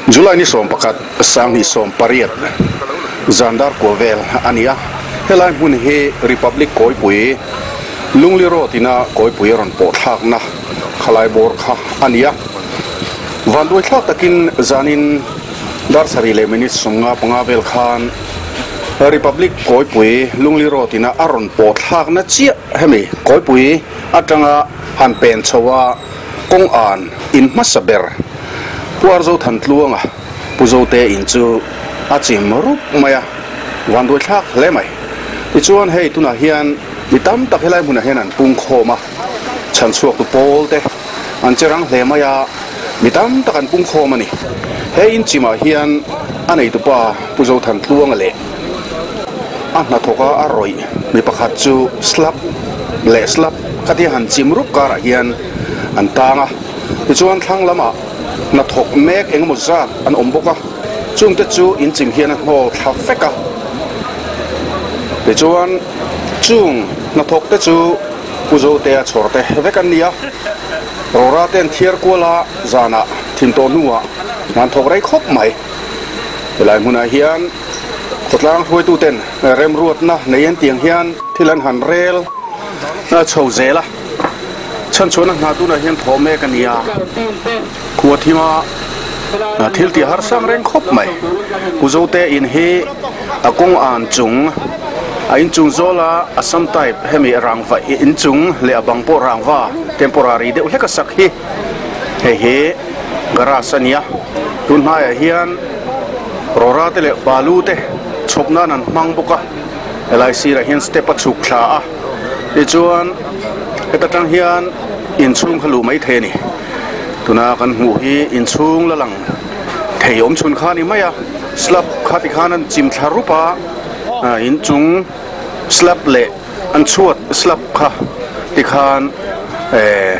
July ni 11 2018 zan dar kua vel a ni a, helai hmun hi Republic Kawipui Lungli Road ina Kawipui a rawn pawh thlakna khalai bawr kha a ni a. Vanduai thlak takin zanin dar sarih leh minute 55 vel khan Republic Kawipui Lungli Road ina a rawn pawh thlakna chiah hemi Kawipui atanga han pen chho a kawng an in hmasa ber Pu Arzo Thantluanga Pu Zote in chu a chim rup mai a, vanduai thlak hle mai. Tichuan hei tunah hian mi tam tak helai hmunah hian an pung khawm a, chhan chhuak tu pawl te an che rang hle mai a, mi tam tak an pung khawm a ni. He in chimah hian a neitupa Pu Zothantluanga leh a hnathawka a rawih mi pakhat chu slab leh slab khatia han chim rup karah hian an tang a. Tichuan thlang lamah hnathawk mek engemaw zat an awm bawk a, chungte chu inchim hian a hnawl thla vek a. Tichuan chung hnathawk te chu Pu Zotea chhawr te vek an ni a, Rora te an thiar kual a, zanah thim tawh hnuah hna an thawk rei khawp mai. Helai hmunah hian khawtlang hruaituten remruatna nei an tiang hian thil an han rel chho zel a. Chhanchhuahna hna tunah hian thaw mek a ni a, khua thima thil tih har sang reng khawp mai. Pu Zote in hi a kawng an chung a inchung zawla Assam type hemi rangva inchung leh a bang pawh rangva temporary deuh hlek a sak hi hei hi garage a ni a, tun hnaiah hian rawra te leh balu te chhawp nan an hmang bawk a, helai sirah hian step a chhuk thla a. Tichuan heta tang hian inchhung kha luh mai thei a ni. Tuna kan hmuh hi inchhung la lang thei awm chhun kha a ni mai a, slab kha tikhan an chim thla rup a, inchung slab leh an chhuat slab kha tikhan eh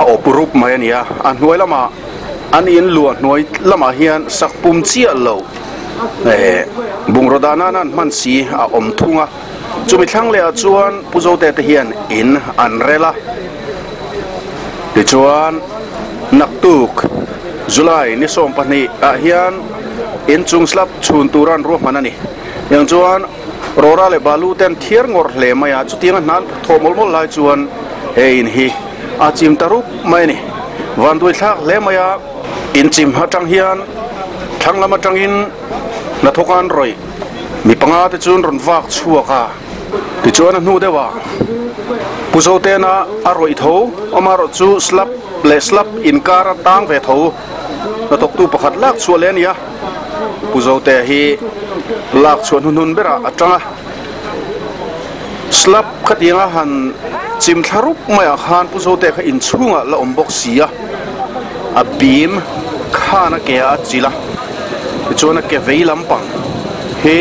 a awp rup mai a ni a, a hnuai lamah an in luah hnuai lamah hian sak pum chiah lo eh bungraw dah nana an hman si a awm thung a. Chumi thlang leh ah chuan Pu Zote te hian in an rel a, tichuan naktuk July ni 12 ah hian inchung slab chhun tura an ruahman a ni. Tiang chuan Rora leh Balu te an thiar ngawr hle mai a, chutiang a hnan thawh mawlh mawlh lai chuan he in hi a chim ta rup mai a ni. Vanduai thlak hle mai a, inchim atang hian thlang lam atangin hnathawk an rawih. Mi panga te chuan rawn vak chhuak a, tichuan a hnu deuh ah Pu Zotena a rawih tho, amaherawh chu slab leh slab inkar a tang ve tho, hnathawktu pakhat lak chhuah leh a ni a, Pu Zotea hi lak chhuah hnuhnun berah a tang a, slab khatianga han chim thla rup maiah khan Pu Zotea kha inchhungah la awm bawk si a, a bim khan a ke ah a chilh a. Tichuan a ke vei lampang hi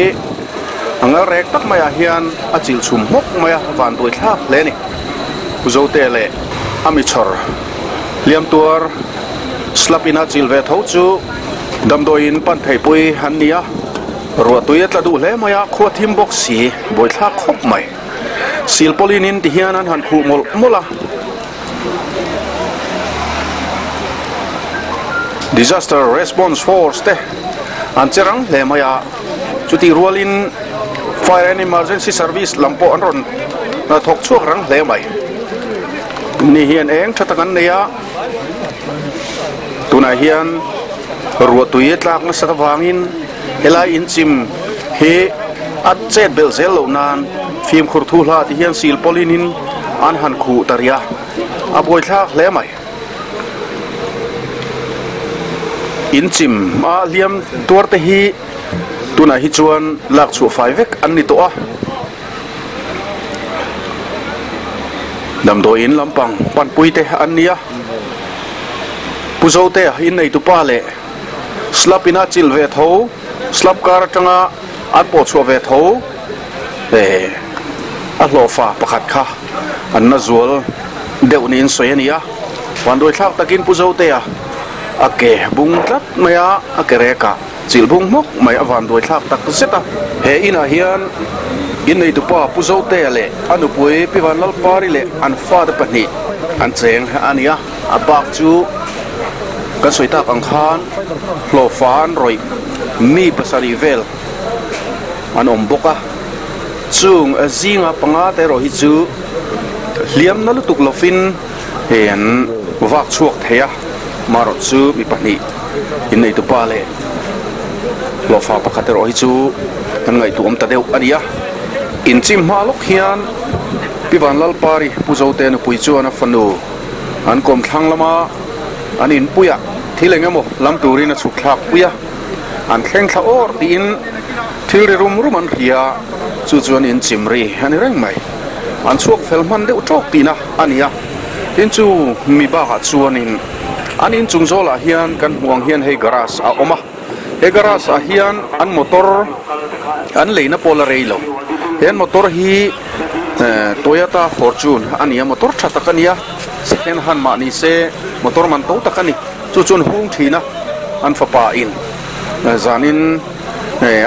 a ngal rek tak maiah hian a chilh chhum hmawk mai a, van buai thlak hle a ni. Pu Zote leh a mi chhawr hliam tuar slap ina chilh ve tho chu damdawiin pan theihpui an ni a, ruah tui a tla duh hle mai a, khua thim bawk si buai thlak khawp mai. Silpawlin in ti hian an han khuh mawlh mawlh a. Disaster Response Force te an che rang hle mai a, chutih rualin Fire and Emergency Service lam pawh an rawn thawk chhuak rang hle mai. Ni hian eng tha tak an nei a, tunah hian ruah tui a tlak nasat avangin helai inchim hi a chet belh zel loh nan fimkhur thu hla ti hian silpawlin in an han khuh ta rih a, a buaithlak hle mai. Inchim a hliam tuar te hi tunah hi chuan lak chhuah fai vek an ni tawh a, damdawiin lampang panpui te an ni a, Pu Zotea inneitupa leh slab ina chilh ve tho, slab kar atanga an pawh chhuah ve tho eh a hlawhfa pakhat kha an na zual deuh niin sawi a ni a, vanduai thlak takin Pu Zotea a ke bung tlat mai a, a ke rekah chilh bung hmawk mai a vanduai thlak tak zet a. He inah hian inneitupa Pu Zotea leh a nupui Pi Vanlalpari leh an fate pahnih an cheng a ni a, a bak chu. Kan sawi tak ang khan hlawhfa an rawih mi pasarih vel an awm bawk a, chung zinga panga te erawh hi chu hliam na lutuk lovin hei an vak chhuak thei a, marawh chu mi pahnih inneitupa leh hlawhfa pakhat erawh hi chu an ngaihtuah awm ta deuh a ni a, inchim hma lawk hian Pi Vanlalpari Pu Zote nupui chuan a fanu an kawmthlang lama an inpuiah thil eng emaw lam turin a chhuk thlak pui a, an thleng thla awr tiin thil ri rum rum an hria a, chu chu an inchim ri a ni reng mai. An chhuak fel hman deuh tawk tihna a ni a, tin chu mi bakah chuanin an inchung zawlah hian kan hmuh ang hian hei garage a awm a, he garage ah hian an motor an leina pawh la rei lo, he an motor hi Toyota Fortune a ni a, motor tha tak a ni a, second hand mah ni se motor man to tak a ni. Chu chuan hung thin a, an fapa in zanin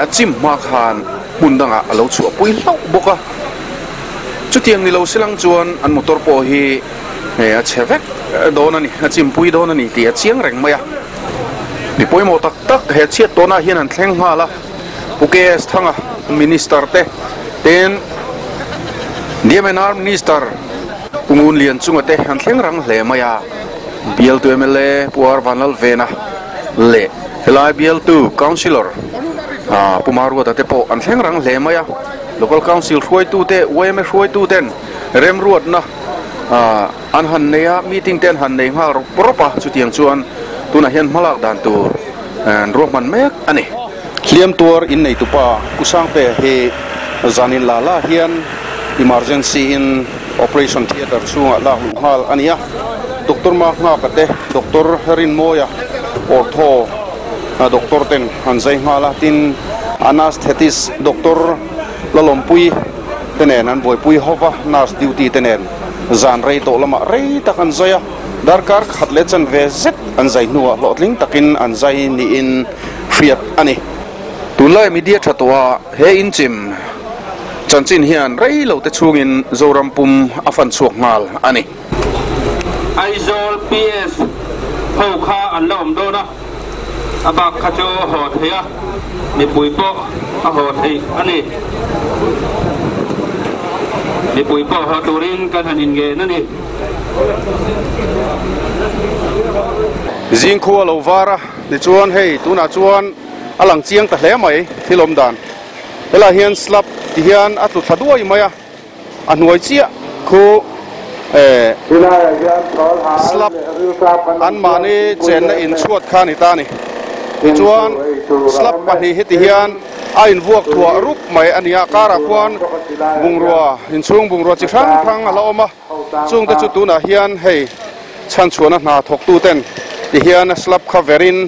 a chim hma khan hmun dangah a lo chhuahpui hlauh bawk a. Chutiang ni lo silang chuan an motor pawh hi a chhe vek dawn a ni, a chimpui dawn a ni tih a chiang reng mai a. Mi pawimawh tak tak he chhiat tawnah hian an thleng nghal a, Pu KS Thanga Minister te ten DMNR Minister Pu Ngun Lian chunga te an thleng rang hle mai a. Bialtu mla Pu R Vanlalvena leh helai bialtu Councillor Pu Maruata te pawh an thleng rang hle mai a. Local Council hruaitute, yma hruaituten remruatna an han nei a, meeting te an han nei nghal rawp rawp a, chutiang chuan tunah hian hmalak dan tur an ruahman mek a ni. Hliam tuar inneitupa Pu Sangte hi zanin la la hian emergency in operation theatre chhungah lak luh nghal a ni a, Doctor Ma Nghaka te, Doctor Rinmawia, Ortho doctor ten an zai nghal a, tin Anasthetist Doctor Lalawmpui te nen an buaipui ho va, nurse duty te nen zan rei tawh lamah rei tak an zai a, darkar khat leh chanve zet an zai hnuah hlawhtling takin an zai niin hriat a ni. Tunlai media tha tawha he inchim chanchin hian rei lo te chhungin Zoram pum a fan chhuak nghal a ni. Aizawl PS ho kha an la awm dawn a, a bak kha chu haw theih a, mipui pawh a haw theih a ni. Mipui pawh haw turin kan han inngen a ni. Zingkhua lo var a. Tichuan hei tunah chuan a lang chiang ta hle mai thil awm dan. Helaiah hian slab ti hian a tlu thla duai mai a, a hnuai chiah khu eh slab anmahni chenna inchhuat kha a ni ta a ni. Tichuan slab pahnih hi ti hian a invuak thuah rup mai a ni a, karah khuan bungrua inchhung bungrua chi hrang hrang a la awm a. Chungte chu tunah hian hei chhanchhuahna hna thawktuten ti hian a slab kha verin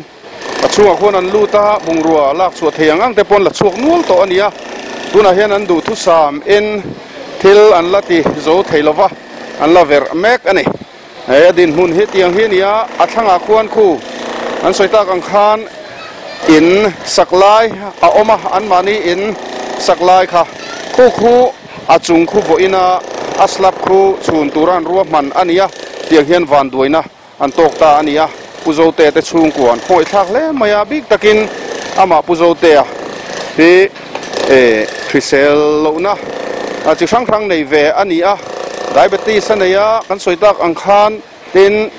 a chhungah khuan an lut a, bungrua lak chhuah thei ang ang te pawn la chhuak nual tawh a ni a. Tunah hian an duhthusam in thil an la ti zo thei lova, an la verh mek a ni. He a dinhmun hi tiang hi a ni a, a thlangah khuan khu an sawi tak ang khan in sak lai a awm a, anmahni in sak lai kha khu khu a chung khu vawiin a a slab khu chhun tura an ruahman a ni a, tiang hian vanduaina an tawk ta a ni a, Pu Zote te chhungkua an khawngaih thlak hle mai a, bik takin amah Pu Zotea hi eh hrisel lohna chi hrang hrang nei ve a ni a, diabetes a nei a, kan sawi tak ang khan tin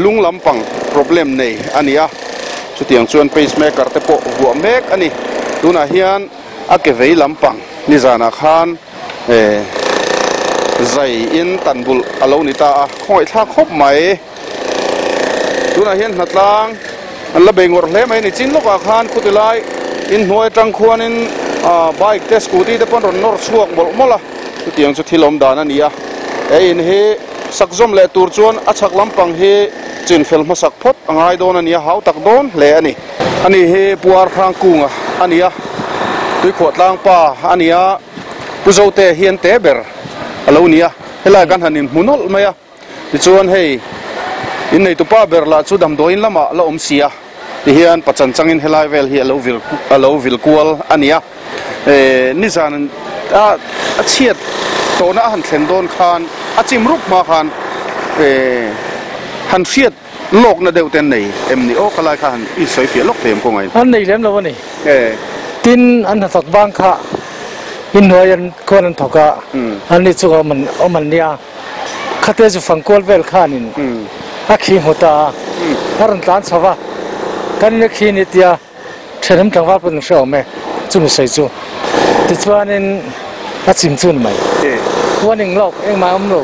lung lampang problem nei a ni a, chutiang chuan pacemaker te pawh vuah mek a ni, tunah hian a ke vei lampang nizanah khan eh zai in tan bulh a lo ni ta a, khawngaih thlak khawp mai. Tunah hian hnatlang an la bei ngawrh hle mai a ni. Chin lawkah khan khuti lai inhnuai atang khuanin ah bike te scooty te pawh an rawn nawr chhuak mawlh mawlh a, chutiang chu thil awm dan a ni a. He in hi sak zawm leh tur chuan a chhak lampang hi chin fel hmasak phawt a ngai dawn a ni a, hau tak dawn hle a ni. Ani hi Pu Arhrangkunga a ni a, Tuikhuah tlangpa a ni a, Pu Zote hi an te ber a lo ni a, helai kan han inhmu nawlh mai a. Tichuan hei inneitupa ber lah chu damdawiin lamah la awm si a, tihian pachan changin helai vel hi a lo vil a lo vil kual a ni a. Eh nizan a a chhiat tawhna a han thlen dawn khan a chim rup hma khan eh han hriat. Lawkna deuh te an nei em ni aw ka lai kha han i sawi fiah lawk thei em kawngaiin. An nei lem lo a ni. Tin, an hnathawk bang kha inhnuai an khuan an thawk a, an ni chu awm an awm an nia. Khate chu fangkual vel khanin a khi hmu ta a, a rawn tlan chho va, kan in a khi ni tia thenawm tlangval pawhin an hre awm e, chumi sawi chu. Tichuanin a chim chu ni mai. Warning lawk engmah a awm lo,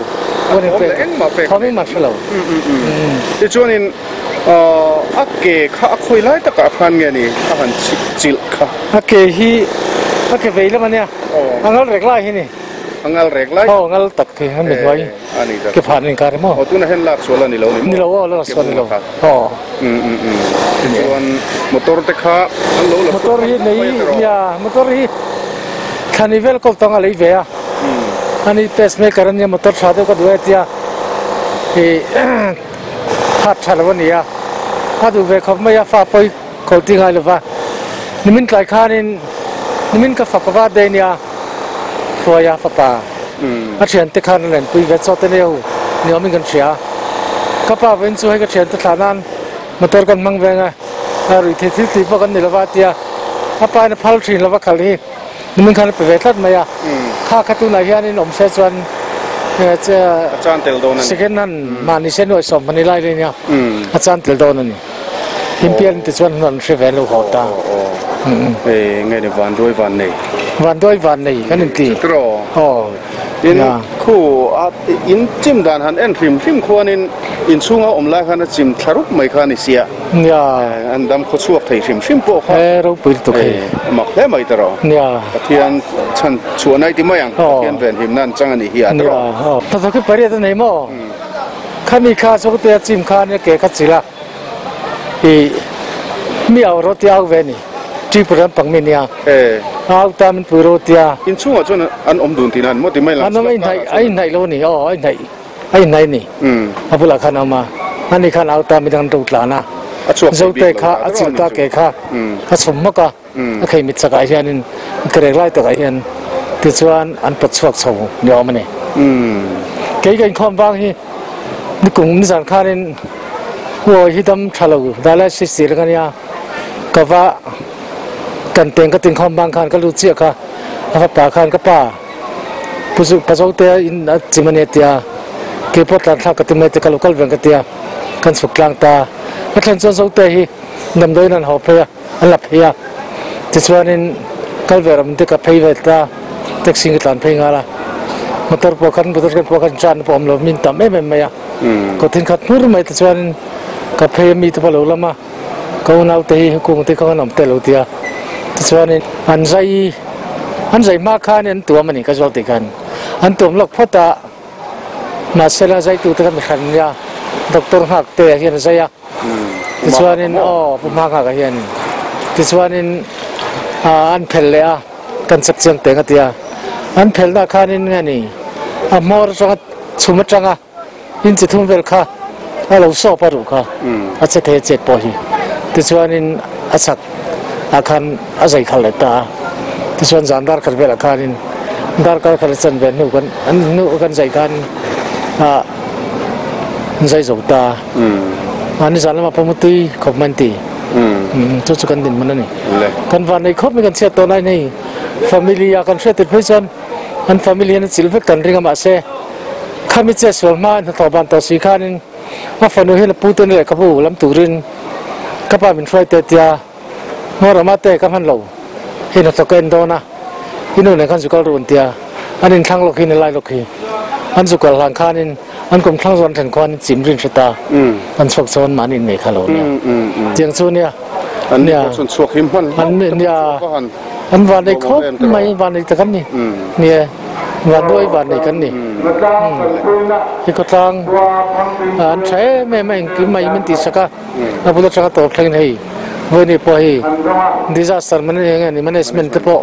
warning pek thawm engmah hre lo. Tichuanin a ke kha a khawi lai takah khan nge ni a han chilh kha? A ke hi a ke vei lam a nia, a ngal rek lai hi ni. A ngal rek lai? Aw, ngal tak hi a mi hnuai ke phan in kar maw? Aw, tunah hian lak sual a ni lo ni maw? Ni lo aw, lak sual a ni lo. Aw. Tichuan motor te kha an lo la Motor hi nei nia, motor hi thlani vel kawp tawng a lei ve a. Ani pacemaker a nia motor tha deuh ka duh e tia i hat tha lo a ni a. A duh ve khawp mai a, fa pawi kawlh ti ngai lo va. Nimin tlai khanin nimin ka fapa va day nia. Hruaia fapa a thiante khan a lenpui ve chawt a neu ni awmin kan hria. Ka pa vawiin chu hei ka thiante thlah nan motor kan hmang veng a, a ruih thei thil tih pawh kan ni lova a tia, a pa in a phal thin lova khal hi nimin khan a pe ve tlat mai a, kha kha tunah hianin awm se chuan second hand mahni se nuaih 12 lai lai nia a chan tel dawn a ni. Himpial te chuan an hre ve lo haw ta. Nge ni Vanduai Vannei. Vanduai Vannei kan inti. Chutiraw. Aw. In khu a in chim dan han en hrim hrim khuanin in chhunga awm lai khan a chim thla rup mai kha a ni sia. Nia. An dam khaw chhuak thei hrim hrim pawh kha. E ropui lutuk hei. A mak hle mai tiraw. Nia. Pathian chhan chhuah nai ti mai ang. Pathian venhimna an chang a nih hi a tiraw. Nia. Hnathawk hi pariat a nei maw? Khami kha Zote a chim khan a ke kha chilh a. I mi au rawh tia au ve ni Tripura an pang mi nia au ta min pui rawh tia. In chhungah chuan an awm dun tihna an maw ti mai lang an awm a inhnaih lo ni aw a inhnaih a inhnaih ni a bulah khan a awm a ani khan au ta midang an ro tlan a Zote kha a chilh ta ke kha a chhum hmak a a khei mit chakah hianin a kerek lai takah hian tichuan an pawt chhuak chho ni awm a ni. Kei ka inkhawm vang hi nikung nizan khanin Huawi hi dam tha lo dialysis tih reng a nia ka va kan teng ka tinkhawm vang khan ka lut chiah kha a fapa khan ka pa Pu Pazotea in a chim a nia tia kei pawh tlan thlak ka ti mai te ka lo kal veng ka tia kan chhuk tlang ta ka thlen chuan Zotea hi damdawiin an haw phei a. An la phei a, tichuanin kal ve ram te ka phei ve ta, taxi in ka tlan phei nghal a, motor pawh khan motor kan pawh khan chan pawh awm lo min tam em em mai a, kawt in khat hmur mai tichuanin ka phei a mi te pawh lo lam a, ka unau te hi kung te kha kan awm tel lo tia, tichuanin an zai an zai hma khan an tuam a ni ka zawk tih khan an tuam lawk phawt a, mahse la zai tu te kha mi hran nia doctor nghak te hian a zai a. Tichuanin aw Pu Hmanghaka hianin tichuanin an phelh leh a, kan chak chiang teng a ti a. An phelhna khanin nge ni a hmawr atanga chhum atanga inchi thum vel kha a lo sawp a ruh kha a che thei a chet pawh hi. Tichuanin a chak ah khan a zai khalh leh ta a. Tichuan zan dar khat velah khanin darkar khat a chan ve hnu kan hnu kan zai khan ah zai zo ta. Mahni zan lamah pawh mutui khawp mai an ti. Chu chu kan dinhmun a ni. Kan van nei khawp mai kan chhiat tawh lai hei family ah kan hriat tir phei chuan an family hian a chilh vek kan ring a mahse khami che sual hma hnathawh ban tawh si khanin a fanu hian a pu te lehkhabu lam turin ka pa min hruai te tia Ngawrama te ka hman lo hei hnathawh ka en dawn a i nu nen khan zu kal ru an tia an inthlang lawk hi ni lai lawk hi an zu kal hlan khanin an kum thlang zawn then khuan chim rin hre ta an chhuak chuan mahni in ngei kha lo nia tiang chu nia nia chhuak him hman an nia an van nei khawp mai van nei tak an ni nia van duai van nei kan ni hi khawtlang an tha em em a engkim mai min tih sak a. A bul atanga tawp thlengin hei Vawini pawh hei disaster management te pawh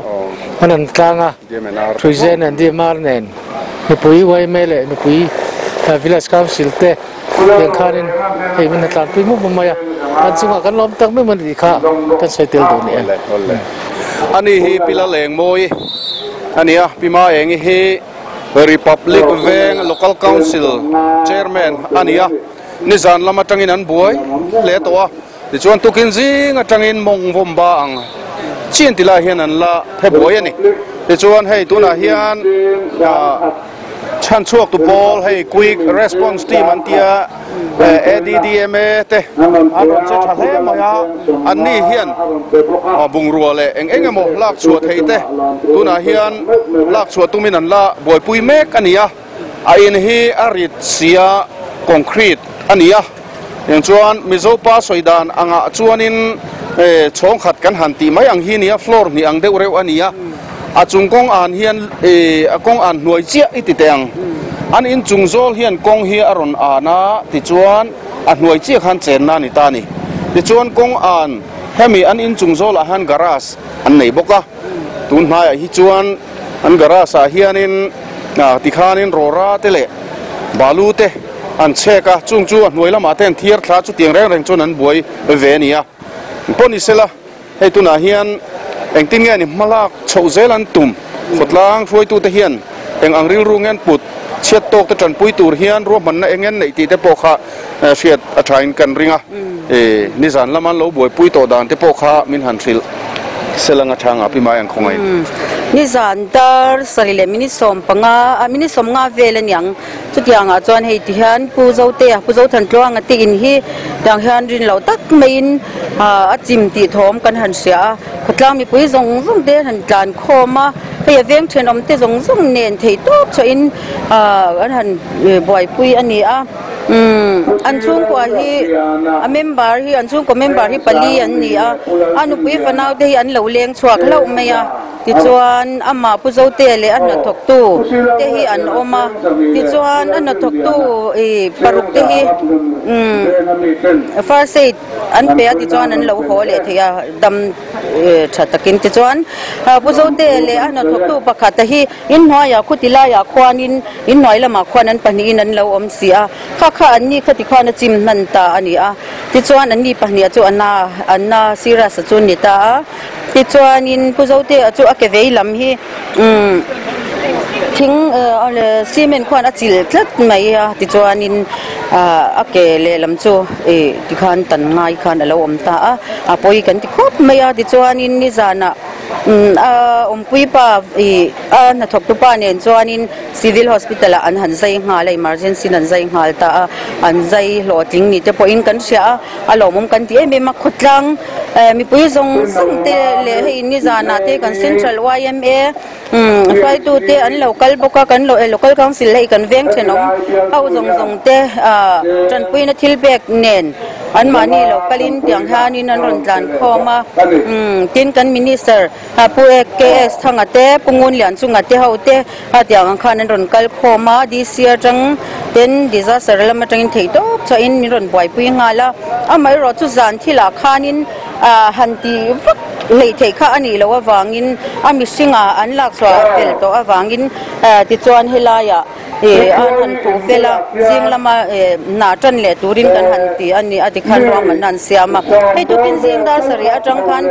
an han tlang a, Hruizen nen DMR nen mipui yma leh mipui village council te tiang khanin hei min han tlanpui mup mup mai a, kan chungah kan lawm tak meuh mai tih kha kan sawi tel duh a ni e. Ani hi Pi Lalengmawi a ni a, Pi Maengi hi Republic Veng Local Council Chairman a ni a. Nizan lam atangin an buai hle tawh a, tichuan tukin zing atangin mawng vawm ba ang chin ti lai hian an la phe buai a ni. Tichuan hei tunah hian chhanchhuak tu pawl hei quick response team an tia ADDMA te an rawn che tha hle mai a, anni hian bungrua leh eng eng emaw lak chhuah theih te tunah hian lak chhuah tumin an la buaipui mek a ni a. A in hi a rit sia concrete a ni a, eng chuan Mizo pa sawi dan angah chuanin chhawng khat kan han tih mai ang hi nia, floor hnih ang deuh reuh a ni a, a chung kawng an hian a kawng an hnuai chiah i ti teh ang, an in chung zawl hian kawng hi a rawn an a tichuan a hnuai chiah khan chenna a ni ta a ni, tichuan kawng an hemi an in chung zawlah hian garage an nei bawk a. Tun hnaiah hi chuan an garage ah hianin tikhanin rawra te leh balu te an chhek a, chung chu a hnuai lamah te an thiar thla chutiang reng reng chuan an buai ve a ni a. Pawh ni sela, hei tunah hian engtin nge ni hmalak chhoh zel an tum? Khawtlang hruaitute hian eng ang rilru nge an put? Chhiat tawk te tanpui tur hian ruahmanna eng nge an neih tih te pawh kha hriat a thain kan ring a, nizan lama an lo buaipui tawh dan te pawh kha min han hrilh sel anga tha ngah pi mai ang khawngaih. Nizan dar sarih leh minute 15 minute 50 vel a niang chutiangah chuan hei ti hian Pu Zotea Pu Zothantluanga te in hi tiang hian rin loh tak maiin a chim tih thawm kan han hria a, khawtlang mipui zawng zawng te han tlan khawm a, hei a veng thenawm te zawng zawng nen theih tawp chhuahin an han buaipui a ni a. Umm an chhungkua hi a member hi an chhungkaw member hi pali an ni a, a nupui fanau te hi an lo leng chhuak hlauh mai a, tichuan amah Pu Zotea leh a hnathawktu te hi an awm a, tichuan a hnathawktu ih paruk te hi umm first aid an pe a tichuan an lo haw leh thei a dam tha takin tichuan Pu Zotea leh a hnathawktu pakhat a hi Inhnuaiah khuti laiah khuanin inhnuai lamah khuan an pahnihin an lo awm si a, kha kha anni khati khuan a chim hman ta a ni a. Tichuan anni pahniha chu a na an na serious a chu ni ta a. Tichuanin Pu Zotea chu a ke vei lam hi umm thing cement khuan a chilh tlat mai a, tichuanin a ke lehlam chu ih tikhan tan ngai khan a lo awm ta a, a pawi kan ti khawp mai a. Tichuanin nizanah. A awmpui pa ih a hnathawktu pa nen chuanin Civil Hospital ah an han zai nghal a, emergency in an zai nghal ta a, an zai hlawhtling ni te pawhin kan hria a, a lawmawm kan ti em em a, khawtlang mipui zawng zawng te leh hei nizanah te kan Central yma hruaitu te an lo kal bawk a, kan Local Council hei kan veng thenawm ho zawng zawng te tanpuina thil pek nen. Anmahni lo kalin tiang hianin an rawn tlan khawm a, tin kan Minister Pu KS Thanga te, Pu Ngun Lian Chunga te ho te tiang ang khan an rawn kal khawm a, DC atang ten disaster lam atangin theih tawp chauhin min rawn buaipui nghal a, amaherawh chu zan thilah khanin han ti vak hleih theih kha a nih loh avangin a mihringah an lak chhuah fel tawh avangin tichuan helaiah Ih an han puh fel a, zing lama hnah tan leh turin kan han ti a ni a tikhan ruahmanna an siam a. Hei tukin zing dar sarih atang khan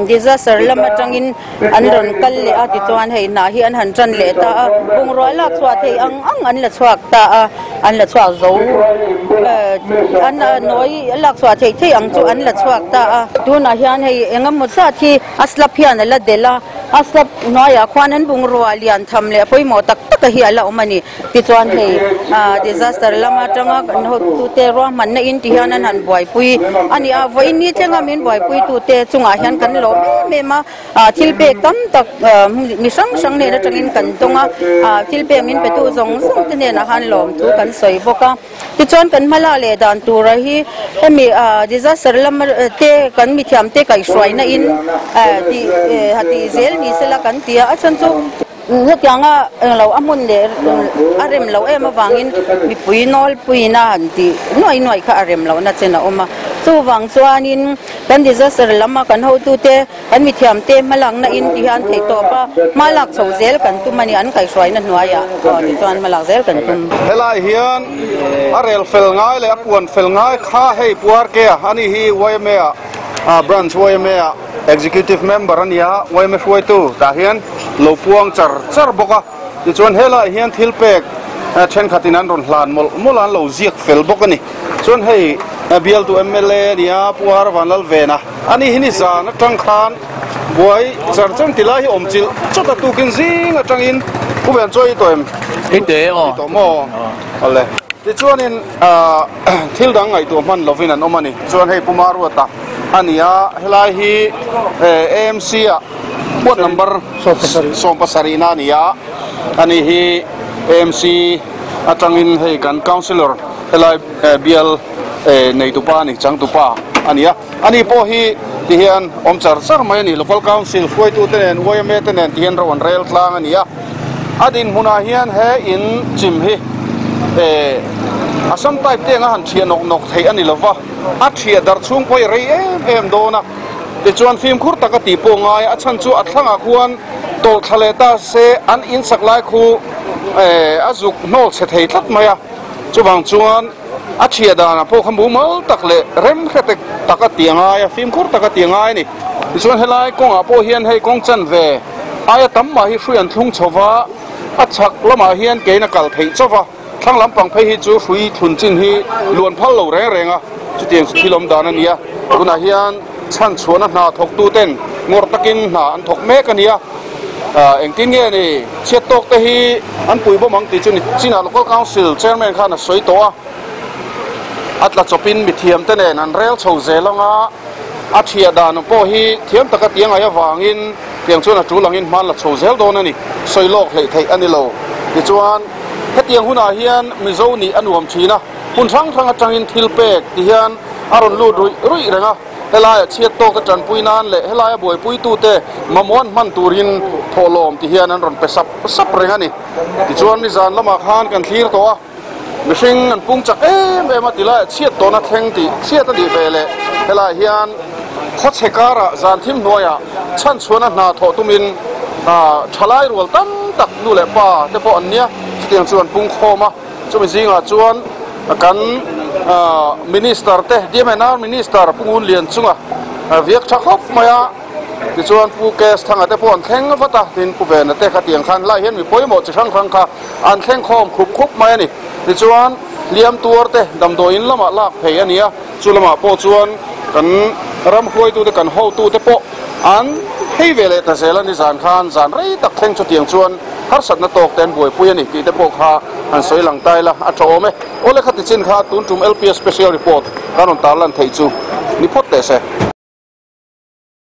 disaster lam atangin an rawn kal leh a tichuan hei hnah hi an han tan leh ta a, bungrua lak chhuah theih ang ang an la chhuak ta a, an la chhuak zo an nawi lak chhuah theih theih ang chu an la chhuak ta a. Tunah hian hei engemaw zat hi a slab hian a la delh a. A slab hnuaiah khuan an bungrua lian tham leh pawimawh tak tak a hi a la awm a ni. Tichuan hei disaster lam atanga kan hotute ruahmanna in ti hian an han buaipui a ni a, vawiin ni thlenga min buaipuitute chungah hian kan lawm em em a, thil pek tam tak mi hrang hrang hnen atangin kan tawng a, thil pek min petu zawng zawng te hnenah khan lawmthu kan sawi bawk a. Tichuan kan hmalak leh dan tura hi hemi disaster lama te kan mithiam te kaihhruaina in tih ha tih zel ni sela kan ti a, a chhan chu hetianga englo a hmun leh a rem loh em avangin mipui nawlpuiin a han tih nuai nuai kha a rem lohna chen a awm a, chuvang chuanin kan disaster lama kan hotute Kan mithiamte hmalakna in ti hian theih tawp a, hma lak chho zel kan tum a ni, an kaihhruaina hnuaiah aw tichuan hma lak zel kan tum. Helai hian a rel fel ngai leh a puan fel ngai kha hei Pu RK a ani hi yma ah branch yma ah executive member a ni a, yma hruaitu tah hian lo puang char char bawk a, tichuan helai hian thil pek. Thenkhatin an rawn hlan mawlh mawlh a, an lo ziak fel bawk a ni. Chuan hei bialtu mla a nia, Pu Ar Vanlalvena a ni hi ni zan atang khan buai char char ti lai hi awm chilh chawt a tukin zing atangin Pu Ven chuan i tawh em? I teh aw. I tawh maw? Awle. Tichuanin thil dang ngaihtuah hman lovin an awm a ni. Chuan hei Pu Maruata a ni a, helai hi AMC ah Ward number 77 na a ni a, ani hi AMC atangin hei kan Councillor helai bial neitupa a ni, changtupa a ni a. Ani pawh hi tihian awm char char mai a ni. Local Council hruaitute nen, yma te nen tihian ro an rel tlang a ni a. A dinhmunah hian he in chim hi Assam type te anga han thiah nawk nawk theih a ni lova, a thiah darh chhung pawh hi rei em em dawn a. Tichuan fimkhur taka tih pawh ngai a chhan chu a thlangah khuan tawlh thla leh ta se an insak lai khu a zuk hnawl chhe thei tlat mai a. Chuvang chuan a thiah danah pawh kha mumal tak leh rem hre tek taka tih a ngai a, fimkhur taka tih a ngai a ni. Tichuan helai kawngah pawh hian hei kawng chanve aia tam mah hi hrui an thlung chho va, a chhak lamah hian kein a kal theih chauh va. Thlang lampang phei hi chu hrui thlun chin hi luan phal lo reng reng a, chutiang chu thil awm dan a ni a. Tunah hian chhan chhuahna hna thawktu ten ngawrh takin hna an thawk mek a ni a. Engtin nge ni chhiat tawk te hi an pui bawm ang tih chu ni chinah Local Council Chairman khan a sawi tawh a. A tla chawpin mithiam te nen an rel chho zel ang a, a thiah dan pawh hi thiam taka ti angai avangin tiang chuan a tul angin hman la chho zel dawn a ni. Sawi lawk hleih theih a ni lo. Tichuan. Hetiang hunah hian Mizo nih a nuam thin a, hmun hrang hrang atangin thil pek ti hian a rawn lut ruih ruih reng a, helaia chhiat tawka tanpui nan leh helaia buaipuitute mamawh an hman turin thawhlawm ti hian an rawn pe sap sap reng a ni. Tichuan nizan lamah khan kan thlir tawh a, mihring an pung chak em em a tilaiah chhiat tawhna thleng tih chhiat a nih ve leh helaiah hian khawchhe karah zan thim hnuaiah chhanchhuahna hna thawh tumin thalai rual tam tak nu leh pa te pawh an nia, chutiang chu an pung khawm a, chumi zingah chuan kan Minister te DMNR Minister Pu Ngun Lian chunga viak tha khawp mai a, tichuan Pu KS Thanga te pawh an thleng vat a, tin Pu Vena te khatiang khan helai hian mi pawimawh chi hrang hrang kha an thleng khawm khup khup mai a ni. Tichuan hliam tuar te damdawiin lamah lak phei a ni a, chu lamah pawh chuan kan ram hruaitute kan hotute pawh an phei ve leh ta zel a ni zan khan zan rei tak thleng chutiang chuan harsatna tawk te an buaipui a ni tih te pawh kha han sawi lang ta ila a tha awm e. Awle khati chin kha tun tum LPS Special Report kan rawn tarlan theih chu ni phawt teh se.